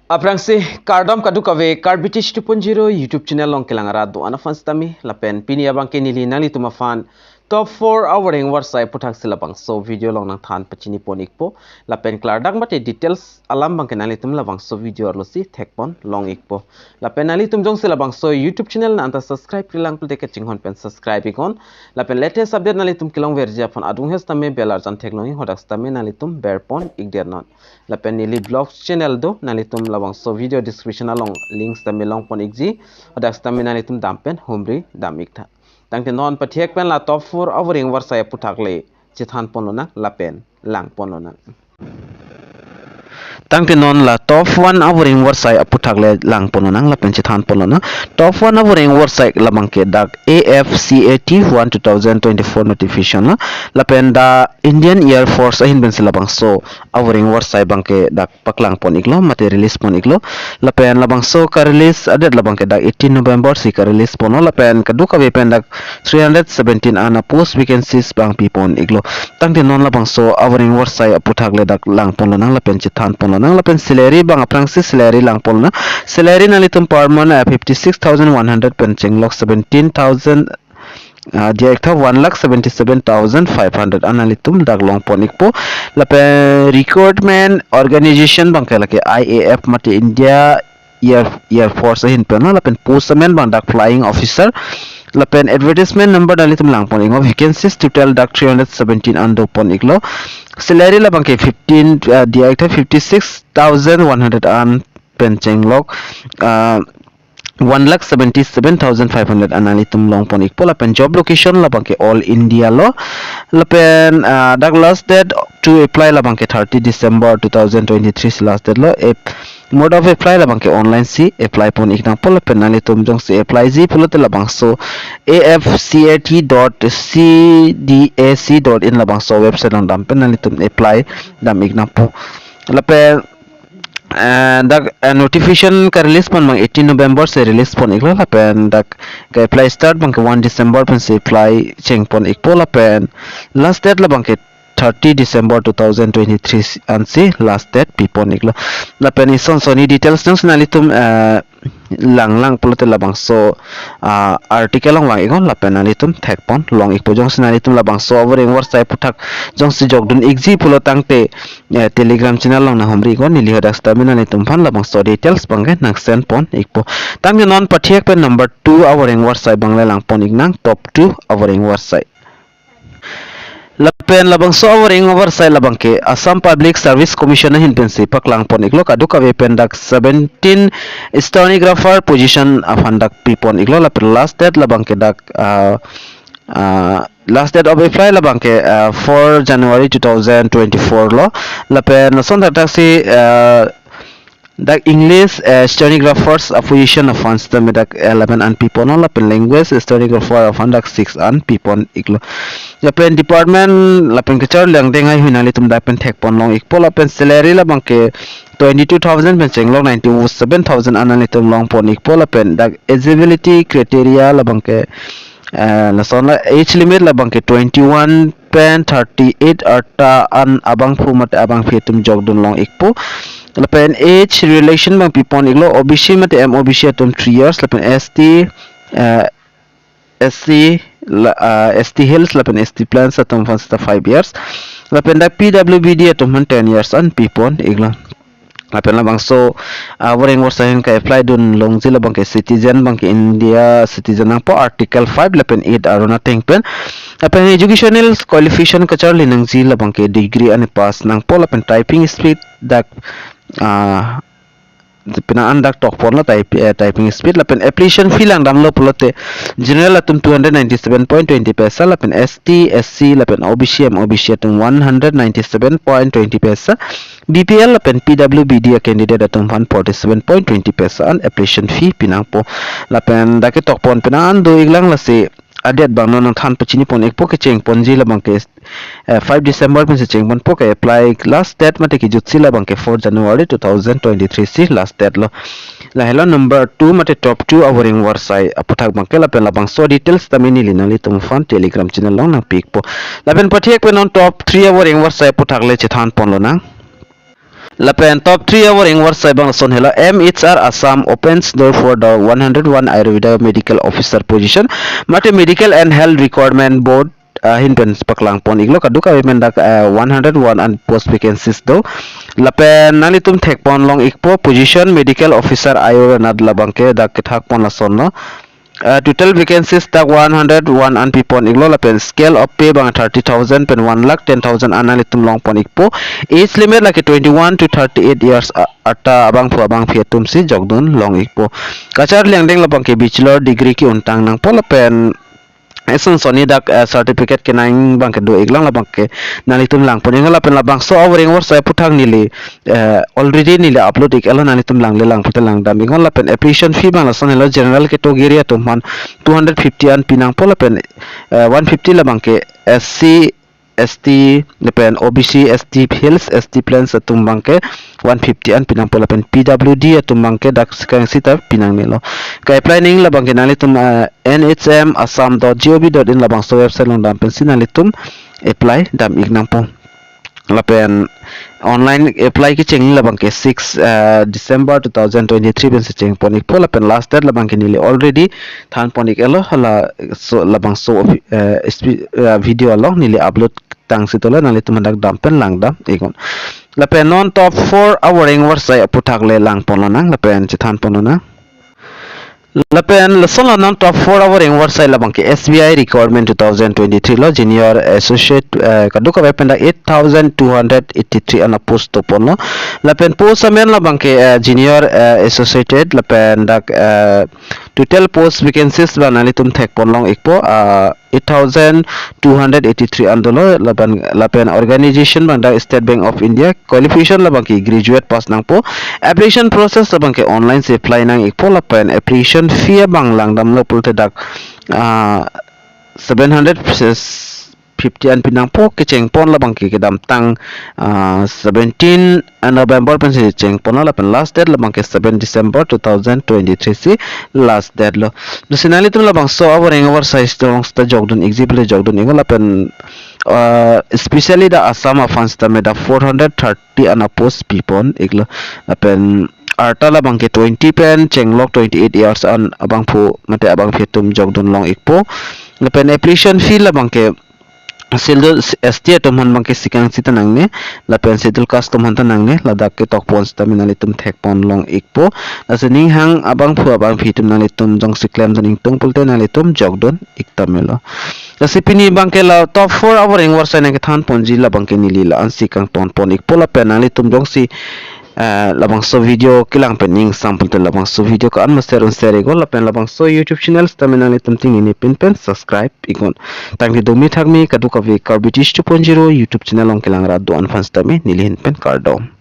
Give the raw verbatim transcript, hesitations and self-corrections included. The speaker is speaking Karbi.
Aphrangsi kardom kadokave Karbi Tech two point zero YouTube channel along kelang arat do-an aphan sitame, lapen pini abangke neli nanglitum aphan top four avoreng varsai aputhaksi labangso video along nangthan pachini pon ikpo, lapen klardak mate details alam abangke nanglitum labangso video arlosi thekpon long ikpo. Lapen nanglitum jongsi labangso YouTube channel nang anta subscribe-kre lang pulote kachinghon pen subscribe iknon. Lapen latest update nanglitum kelongverji aphan adung he sitame bell arjan theklong ik, hadak sitame nanglitum berpon ikdetnon. Lapen neli vlogs channel do, nanglitum labangso video description along link sitame longpon ikji, hadak sitame nanglitum dam pen humri dam iktha. Tangte non pathek pen la top four avoreng varsai aputhak le chethan ponlonang lapen lang ponlonang. Tangte non la top one avoreng varsai aputhak le lang ponlonang lapen chethan ponlonang. Top one avoreng varsai labangke dak A F C A T one two thousand twenty-four notification lo, lapen dak Indian Air Force ahin pensi labangso avoreng varsai abangke dak paklang pon iklo mate release pon iklo. Lapen labangso ka-release adet labangke dak eighteen November si ka-release ponlo, lapen kadokave pen dak three hundred seventeen an a-post vacancies abang pipon iklo. Tangte non labangso avoreng varsai aputhak le dak lang ponlonang lapen chethan ponlonang. Lapen salary abang aphrangsi salary lang ponlonang. Salary nanglitum per month, eh, fifty-six thousand one hundred pen chenglok seventeen thousand, ah, diya iktha one lakh seventy-seven thousand five hundred an nanglitum dak long pon ikpo. Lapen recruitment organization abangke lake I A F mate India Air, Air Force ahin penlo, lapen post amen abang dak flying officer. Lapen advertisement number nanglitum lang pon iknon, vacancies total dak three hundred seventeen an do pon iklo. Salary labangke fifteen, ah, diya iktha fifty-six thousand one hundred an pen chenglok, ah, one lakh seventy-seven thousand five hundred an nanglitum long pon ikpo. Lapen job location labangke all India lo. Lapen, ah, dak last date to apply labangke thirty December two thousand twenty-three si last date lo. Ap-, mode of apply labangke online si apply pon iknangpo. Lapen nanglitum jongsi apply ji pulote labangso A F C A T dot C D A C dot in labangso website along dam pen nanglitum apply dam iknangpo. Lapen, eh, dak, eh, notification ka-release pon abang eighteen November si release pon iklo, lapen dak ka-apply start abangke one December pensi apply cheng pon ikpo, lapen last date labangke thirty December two thousand twenty-three ansi last date pipon iklo. Lapen ison soni details jongsi nanglitum, eh, lang lang pulote labangso, ah, article along vang iknon lapen nanglitum thekpon long ikpo. Jongsi nanglitum labangso avoreng varsai aputhak jongsi jokdun ikji pulo tangte, eh, Telegram channel along nanghumri iknon, neli hadak sitame nanglitum aphan labangso details abangke nang send pon ikpo. Tangte non pathek pen number two avoreng varsai abang le lang pon iknang, top two avoreng varsai. Lapen labangso avoreng varsai labangke Assam Public Service Commission ahin pensi paklang pon iklo, kadokave pen dak seventeen stenographer position aphan dak pipon iklo, lapen last date labangke dak, ah, ah, last date of apply labangke, ah, four January two thousand twenty-four lo. Lapen lason thakthak si, ah, dak English, eh, stenographers a-position aphan sitame dak eleven an piponlo, lapen language stenographer aphan dak six an pipon iklo. Lapen department lapen kacharli angdeng haihui nanglitum dak pen thekpon long ikpo. Lapen salary labangke twenty-two thousand pen chenglok ninety-seven thousand an nanglitum long pon ikpo. Lapen dak eligibility criteria labangke, eh, lason la age limit labangke twenty-one pen thirty-eight arta an abangphu mate abangpi atum jokdun long ikpo. Lapen age relaxation abang pipon iklo, O B C mate M O B C atum three years, lapen S T, eh, S C, la, ah, S T Hills lapen S T Plains atum aphan sita five years. Lapen dak P W B D atum aphan ten years an pipon iklo. Lapen labangso, ah, avoreng varsai ahin ka-apply dun longji labangke citizen abangke India citizen nangpo, Article five lapen eight arun ateng pen. Lapen educational qualification kacharli nangji labangke degree an pass nangpo, lapen typing speed dak, ah, pina an dak tokponlo type, eh, typing speed. Lapen application fee lang damlo pulote general atum two hundred ninety-seven point twenty paisa, lapen S T, S C, lapen O B C, M O B C atum one hundred ninety-seven point twenty paisa, B P L lapen P W B D a-candidate atum aphan forty-seven point twenty paisa an application fee pinangpo. Lapen dak ketokpon pina an do iklang, lasi adet abang non nangthan pachini pon ikpo, kecheng ponji labangke, eh, five December pensi cheng ponpo, ka-apply last date mate kejutsi labangke four January two thousand twenty-three si last date lo. Lahelo number two mate top two avoreng varsai aputhak abangke, lapen labangso details tame neli nanglitum aphan Telegram channel along nangpi ikpo. Lapen pathek pen non top three avoreng varsai aputhak le chethan ponlonang. Lapen top three avoreng avarsai abang lason helo, M H R Assam opens door for the one hundred one Ayurveda medical officer position. Mate Medical and Health Recruitment Board ahin pen paklang pon iklo, kadokave pen dak, eh, one hundred one an post vacancies do. Lapen nanglitum thek pon long ikpo, position medical officer Ayurveda labang ke dak kethak pon lasonlo. Eh, total vacancies dak one hundred one an pi pon iklo, lapen scale of pay abang thirty thousand pen one lakh ten thousand an nanglitum long pon ikpo. Age limit lake twenty-one to thirty-eight years a-, arta abangphu abangphi atum si jokdun long ikpo. Kacharli angdeng labang ke bachelor degree ke-un tang nangpo, lapen eson sonni dak, eh, certificate kenang abang ke do iklang, labang ke nanglitum lang pon iknon. Lapen labangso avoreng avarsai aphuthak neli, eh, already neli upload ik-etlo, nanglitum langle lang pute lang dam iknon. Lapen application fee abang lason helo, general category atum aphan two hundred fifty an pi nangpo, lapen, eh, one fifty labang ke S C, S T, lapen O B C, S T Hills, S T Plains atum abang ke one fifty an pi nangpo, lapen P W D atum abang ke dak sekang sita pi nangnelo. Ke-apply nangji labang ke nanglitum, eh, N H M Assam dot gov dot in labangso website along dam pensi nanglitum apply dam ik nangpo. Lapen online apply kecheng labang ke six, eh, December two thousand twenty-three pensi cheng pon ikpo, lapen last date labang ke neli already than pon ik-etlo, hala so labangso, eh, S P, eh, video along neli upload tang si tole, nanglitum hadak dam pen lang dam iknon. Lapen non top four avoreng avarsai aphuthak le lang pon lonang, lapen chethan pon lonang. Lapen lason lo non top four avoreng avarsai labang ke S B I recruitment two thousand twenty-three lo, junior associate, eh, kadokave pen dak eight thousand two hundred eighty-three an apost do ponlo. Lapen post amen labang ke, eh, junior, eh, associate, lapen dak, eh, total post vacancies abang nanglitum thek pon long ikpo, ah, eight thousand two hundred eighty-three an dolo, lapen, lapen organization abang dak State Bank of India, qualification labang ke graduate pass nangpo, application process labang ke online si apply nang ikpo, lapen application fee abang lang damlo pulote dak, ah, seven hundred fifty an pi nangpo, kecheng pon labang ke kedamtang, ah, seventeen November pensi cheng ponlo, lapen last date labang ke seven December two thousand twenty-three si last date lo. Lasi nanglitum labangso avoreng avarsai along sita jokdun ikji pulote jokdun iknon, lapen, ah, especially dak Assam aphan sitame dak four hundred thirty an apost pi pon iklo, lapen arta labang ke twenty pen chenglok twenty-eight years an abangphu mate abangphi atum jokdun long ikpo. Lapen application fee labang ke Schedule S T atum aphan abang ke sekang sita nangne, lapen Schedule Caste atum aphan ta nangne, ladak ketok pon sitame nanglitum thek pon long ikpo. Lasi ning hang abangphu abangphi atum nanglitum jongsi klemdun ingtung pulote nanglitum jokdun ik tame lo. Lasi pini abang ke la top four avoreng avarsai nangkethan ponji labang ke neli la-ansi kangton pon ikpo, lapen nanglitum jongsi, eh, labangso video kelang pen ingsam pulote labangso video ko-an ma share un share iknon, lapen labangso YouTube channel sitame nanglitum ting nini pin pen subscribe iknon. Tangte domi thakmi kadokave Karbi Tish two point zero YouTube channel along kelang rat do-an aphan sitame neli ahin pen kardom.